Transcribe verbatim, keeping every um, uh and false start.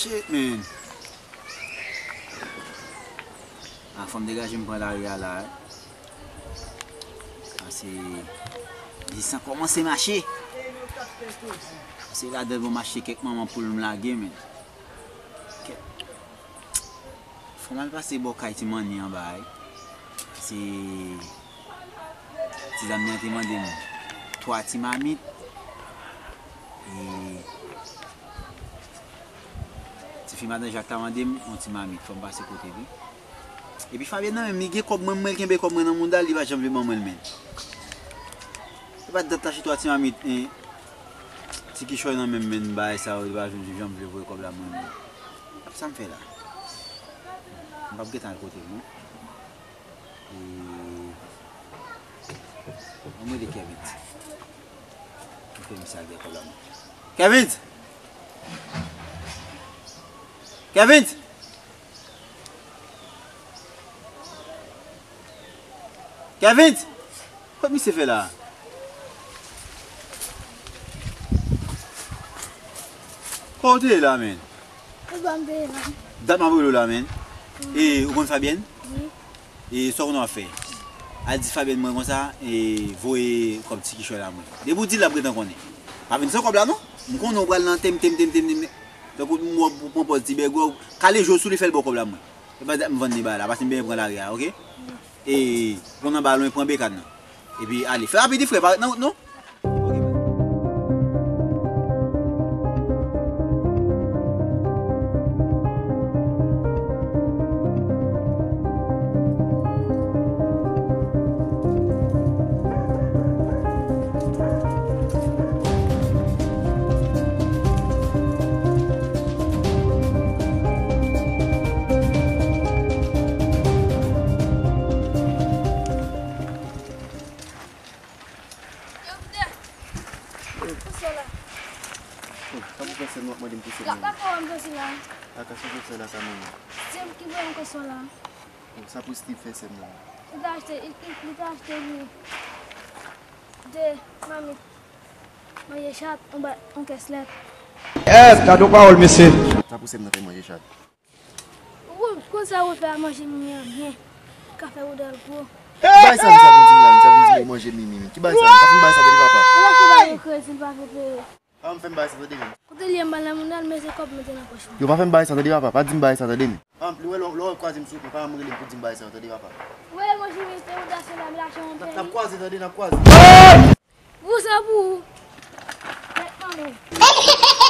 Shit, man. A, fò m degaje m pran lari a la, wi. Pase, li san kòmanse mache. Pase ladan bon mache kèk manman poul m lage, men. Kèk. Fò m al pase bò kay ti manmi anba, wi. Pase, ti zanmi an te mande m twa ti mamit. E Tifi madan Jak ta mande m yon ti mamit, fò m pase kote li. Epi Fabienne nan menm, li gen kòb mwen, mwen, l kenbe kòb mwen nan mouda l, li pa janm vle ban mwen l, men. E pa dat l achte twa ti mamit, en, ti kichòy nan menm, men, bagay sa yo, li pa janm, janm vle voye kòb la mwen, men. Sa m fè la? M p ap gentan al kote l, non. E, ann rele Kevin. Mwen fè misye al gen kòb la, non. Kevin! Kevin! Kevin! Kot misye fè la? Kote w te ye la, men? Ou ban m peye la. Dat m ap rele w la, men. E, ou konn Fabienne? Wi. E sa w konnen w ap fè? Al di Fabienne mwen konsa, e voye kòb ti kichòy la mwen. Depi w di l, l ap gentan konnen. Pa vin san kòb la non. M konnen w pral nan tem, tem, tem, tem, tem. Tankou m wè w pran pòz ti bègwè, kale je w sou li, fè l ba w kòb la mwen. E pa dat m vann li ba la, pase m benyen pran lari a, oke? E konn anba lwen, pran bekàn nan. Epi ale. Fè rapid wi frè, pa, non, non. Sa pou fè sè m w ap mande m pou sè m nan. Kaka w ap fè sè la. Kaka sou sè la sa menm. Se m ki voye m konsa la. Sa pou Steve fè sè m nan. Li ta achte, li, li, li ta achte li de mamit manje chat, yon ba, yon kès lèt. Yes, gade yon pawòl, mesye. Sa pou sè m nan fè manje chat. Ou konn sa ou fè a manje mimi an byen. Ka fè ou dèl gwo. Ki bagay sa misye ap vin di m la, misye ap vin di m manje mimi. Ki bagay sa, misye ap vin bay sa tande papa. Ou achte bagay yo kredi, l pa vle peye. Pa m fè m bay sa tande men. Kote l ye m ba l nan mouda l, men se kòb mete nan pòch mwen. Yo pa fè m bay sa tande papa, pa di m bay sa tande men. Pa m, lè w, lè w kwaze m sou wout mwen, pa janm rele m pou di m bay sa yo tande papa. Ou wè manje mimi te ou dase la, m lache yon pè. N ap kwaze tande, n ap kwaze. Pou sa pou ou. Tèt manman.